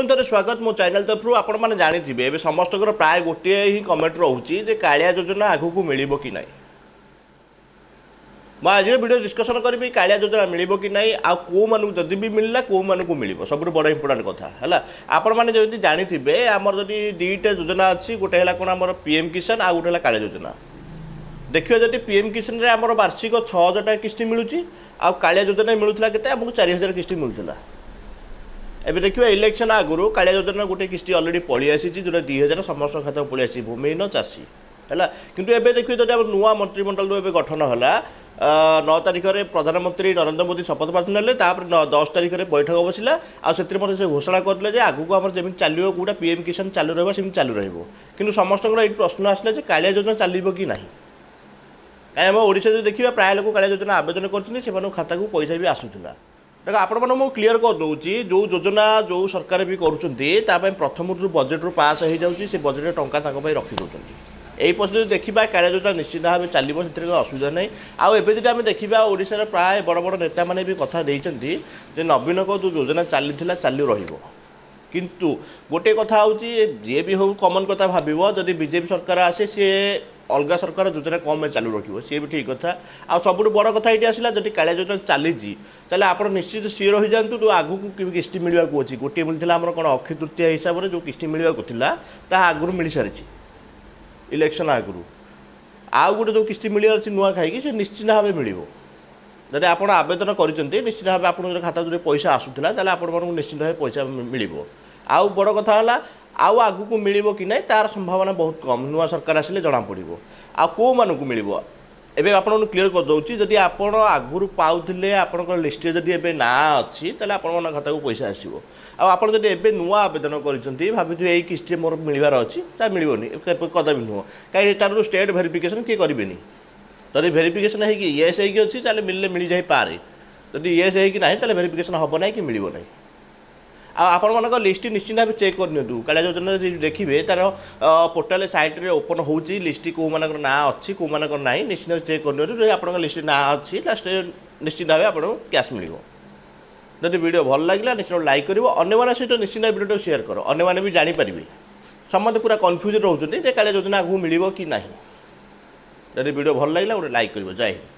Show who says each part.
Speaker 1: ପୁଣି ଥରେ ସ୍ୱାଗତ ମୋ ଚ୍ୟାନେଲ୍ ତରଫରୁ। ଆପଣମାନେ ଜାଣିଥିବେ, ଏବେ ସମସ୍ତଙ୍କର ପ୍ରାୟ ଗୋଟିଏ ହିଁ କମେଣ୍ଟ ରହୁଛି ଯେ କାଳିଆ ଯୋଜନା ଆଗକୁ ମିଳିବ କି ନାହିଁ। ମୁଁ ଆଜିର ଭିଡ଼ିଓ ଡିସ୍କସନ୍ କରିବି, କାଳିଆ ଯୋଜନା ମିଳିବ କି ନାହିଁ ଆଉ କେଉଁମାନଙ୍କୁ, ଯଦି ବି ମିଳିଲା କେଉଁମାନଙ୍କୁ ମିଳିବ। ସବୁଠୁ ବଡ଼ ଇମ୍ପୋର୍ଟାଣ୍ଟ କଥା ହେଲା, ଆପଣମାନେ ଯେମିତି ଜାଣିଥିବେ, ଆମର ଯଦି ଦୁଇଟା ଯୋଜନା ଅଛି, ଗୋଟେ ହେଲା କ'ଣ ଆମର ପିଏମ୍ କିଷାନ ଆଉ ଗୋଟେ ହେଲା କାଳିଆ ଯୋଜନା। ଦେଖିବା ଯଦି ପିଏମ୍ କିଷାନରେ ଆମର ବାର୍ଷିକ 6000 ଟଙ୍କା କିସ୍ତି ମିଳୁଛି ଆଉ କାଳିଆ ଯୋଜନା ମିଳୁଥିଲା କେତେ ଆମକୁ? 4000 କିସ୍ତି ମିଳୁଥିଲା। ଏବେ ଦେଖିବା, ଇଲେକ୍ସନ୍ ଆଗରୁ କାଳିଆ ଯୋଜନା ଗୋଟେ କିସ୍ତି ଅଲରେଡ଼ି ପଳେଇ ଆସିଛି, ଯେଉଁଟା 2000 ସମସ୍ତଙ୍କ ଖାତାକୁ ପଳେଇ ଆସିଛି, ଭୂମିହୀନ ଚାଷୀ ହେଲା। କିନ୍ତୁ ଏବେ ଦେଖିବେ, ଯଦି ଆମର ନୂଆ ମନ୍ତ୍ରିମଣ୍ଡଳ ଏବେ ଗଠନ ହେଲା, 9 ତାରିଖରେ ପ୍ରଧାନମନ୍ତ୍ରୀ ନରେନ୍ଦ୍ର ମୋଦି ଶପଥ ପାଠ ନେଲେ, ତାପରେ 10 ତାରିଖରେ ବୈଠକ ବସିଲା ଆଉ ସେଥିରେ ମଧ୍ୟ ସେ ଘୋଷଣା କରିଥିଲେ ଯେ ଆଗକୁ ଆମର ଯେମିତି ଚାଲିବ କେଉଁଟା, ପିଏମ୍ କିଷାନ ଚାଲୁ ରହିବ, ସେମିତି ଚାଲୁ ରହିବ। କିନ୍ତୁ ସମସ୍ତଙ୍କର ଏଇଠି ପ୍ରଶ୍ନ ଆସିଲା ଯେ କାଳିଆ ଯୋଜନା ଚାଲିବ କି ନାହିଁ। କାହିଁ ଆମ ଓଡ଼ିଶା ଯଦି ଦେଖିବା, ପ୍ରାୟ ଲୋକ କାଳିଆ ଯୋଜନା ଆବେଦନ କରୁଛନ୍ତି, ସେମାନଙ୍କ ଖାତାକୁ ପଇସା ବି ଆସୁଥିଲା। ଦେଖ, ଆପଣମାନଙ୍କୁ ମୁଁ କ୍ଲିୟର କରିଦେଉଛି, ଯେଉଁ ଯୋଜନା ଯେଉଁ ସରକାର ବି କରୁଛନ୍ତି, ତା ପାଇଁ ପ୍ରଥମରୁ ଯେଉଁ ବଜେଟ୍ରୁ ପାସ୍ ହେଇଯାଉଛି, ସେ ବଜେଟ୍ରେ ଟଙ୍କା ତାଙ୍କ ପାଇଁ ରଖିଦେଉଛନ୍ତି। ଏଇ ପର୍ଯ୍ୟନ୍ତ ଯଦି ଦେଖିବା, କାଳିଆ ଯୋଜନା ନିଶ୍ଚିତ ଭାବେ ଚାଲିବ, ସେଥିରେ କିଛି ଅସୁବିଧା ନାହିଁ। ଆଉ ଏବେ ଯଦି ଆମେ ଦେଖିବା, ଓଡ଼ିଶାର ପ୍ରାୟ ବଡ଼ ବଡ଼ ନେତାମାନେ ବି କଥା ଦେଇଛନ୍ତି ଯେ ନବୀନଙ୍କ ଯେଉଁ ଯୋଜନା ଚାଲିଥିଲା, ଚାଲୁ ରହିବ। କିନ୍ତୁ ଗୋଟିଏ କଥା ହେଉଛି, ଯିଏ ବି ହଉ କମନ୍ କଥା ଭାବିବ, ଯଦି ବିଜେପି ସରକାର ଆସେ, ସିଏ ଅଲଗା ସରକାର ଯୋଜନା କମ୍ ପାଇଁ ଚାଲୁ ରଖିବ, ସିଏ ବି ଠିକ୍ କଥା। ଆଉ ସବୁଠୁ ବଡ଼ କଥା ଏଇଠି ଆସିଲା, ଯଦି କାଳିଆ ଯୋଜନା ଚାଲିଛି, ତାହେଲେ ଆପଣ ନିଶ୍ଚିତ ସିଓର ହୋଇଯାଆନ୍ତୁ ଯେଉଁ ଆଗକୁ କିସ୍ତି ମିଳିବାକୁ ଅଛି। ଗୋଟିଏ ମିଳିଥିଲା ଆମର କ'ଣ, ଅକ୍ଷୟ ତୃତୀୟା ହିସାବରେ ଯେଉଁ କିସ୍ତି ମିଳିବାକୁ ଥିଲା, ତାହା ଆଗରୁ ମିଳିସାରିଛି ଇଲେକ୍ସନ୍ ଆଗରୁ। ଆଉ ଗୋଟେ ଯେଉଁ କିସ୍ତି ମିଳିବାର ଅଛି ନୂଆ ଖାଇକି, ସେ ନିଶ୍ଚିତ ଭାବେ ମିଳିବ। ଯଦି ଆପଣ ଆବେଦନ କରିଛନ୍ତି, ନିଶ୍ଚିତ ଭାବେ ଆପଣଙ୍କ ଖାତା ଯଦି ପଇସା ଆସୁଥିଲା, ତାହେଲେ ଆପଣମାନଙ୍କୁ ନିଶ୍ଚିତ ଭାବେ ପଇସା ମିଳିବ। ଆଉ ବଡ଼ କଥା ହେଲା, ଆଉ ଆଗକୁ ମିଳିବ କି ନାହିଁ, ତାର ସମ୍ଭାବନା ବହୁତ କମ୍, ନୂଆ ସରକାର ଆସିଲେ ଜଣାପଡ଼ିବ। ଆଉ କେଉଁମାନଙ୍କୁ ମିଳିବ, ଏବେ ଆପଣଙ୍କୁ କ୍ଲିୟର କରିଦେଉଛି। ଯଦି ଆପଣ ଆଗରୁ ପାଉଥିଲେ, ଆପଣଙ୍କ ଲିଷ୍ଟରେ ଯଦି ଏବେ ନାଁ ଅଛି, ତାହେଲେ ଆପଣଙ୍କ ଖାତାକୁ ପଇସା ଆସିବ। ଆଉ ଆପଣ ଯଦି ଏବେ ନୂଆ ଆବେଦନ କରିଛନ୍ତି, ଭାବିଥିବେ ଏଇ କିସ୍ତିରେ ମୋର ମିଳିବାର ଅଛି, ତା ମିଳିବନି, କଦାପି ନୁହଁ। କାହିଁକି ତାର ଷ୍ଟେଟ୍ ଭେରିଫିକେସନ୍ କିଏ କରିବେନି। ଯଦି ଭେରିଫିକେସନ୍ ହେଇକି ୟେସ୍ ହେଇକି ଅଛି, ତାହେଲେ ମିଳିଲେ ମିଳିଯାଇପାରେ। ଯଦି ୟେସ୍ ହେଇକି ନାହିଁ, ତାହେଲେ ଭେରିଫିକେସନ୍ ହେବ ନାହିଁ କି ମିଳିବ ନାହିଁ। ଆଉ ଆପଣମାନଙ୍କ ଲିଷ୍ଟ ନିଶ୍ଚିନ୍ତ ଭାବେ ଚେକ୍ କରିନିଅନ୍ତୁ। କାଳିଆ ଯୋଜନା ଯଦି ଦେଖିବେ, ତାର ପୋର୍ଟାଲ ସାଇଟ୍ରେ ଓପନ୍ ହେଉଛି ଲିଷ୍ଟ, କେଉଁମାନଙ୍କର ନାଁ ଅଛି, କେଉଁମାନଙ୍କର ନାହିଁ, ନିଶ୍ଚିନ୍ତ ଭାବେ ଚେକ୍ କରିନିଅନ୍ତୁ। ଯଦି ଆପଣଙ୍କ ଲିଷ୍ଟ ନାଁ ଅଛି, ଲାଷ୍ଟ ନିଶ୍ଚିନ୍ତ ଭାବେ ଆପଣଙ୍କୁ କ୍ୟାସ୍ ମିଳିବ। ଯଦି ଭିଡ଼ିଓ ଭଲ ଲାଗିଲା, ନିଶ୍ଚିତ ଲାଇକ୍ କରିବ, ଅନ୍ୟମାନଙ୍କ ସହିତ ନିଶ୍ଚିନ୍ତ ଭିଡ଼ିଓଟାକୁ ସେୟାର କର, ଅନ୍ୟମାନେ ବି ଜାଣିପାରିବେ। ସମସ୍ତେ ପୁରା କନଫ୍ୟୁଜ୍ ରହୁଛନ୍ତି ଯେ କାଳିଆ ଯୋଜନା ଆଗକୁ ମିଳିବ କି ନାହିଁ। ଯଦି ଭିଡ଼ିଓ ଭଲ ଲାଗିଲା, ଗୋଟେ ଲାଇକ୍ କରିବ। ଜୟ ହିନ୍ଦ।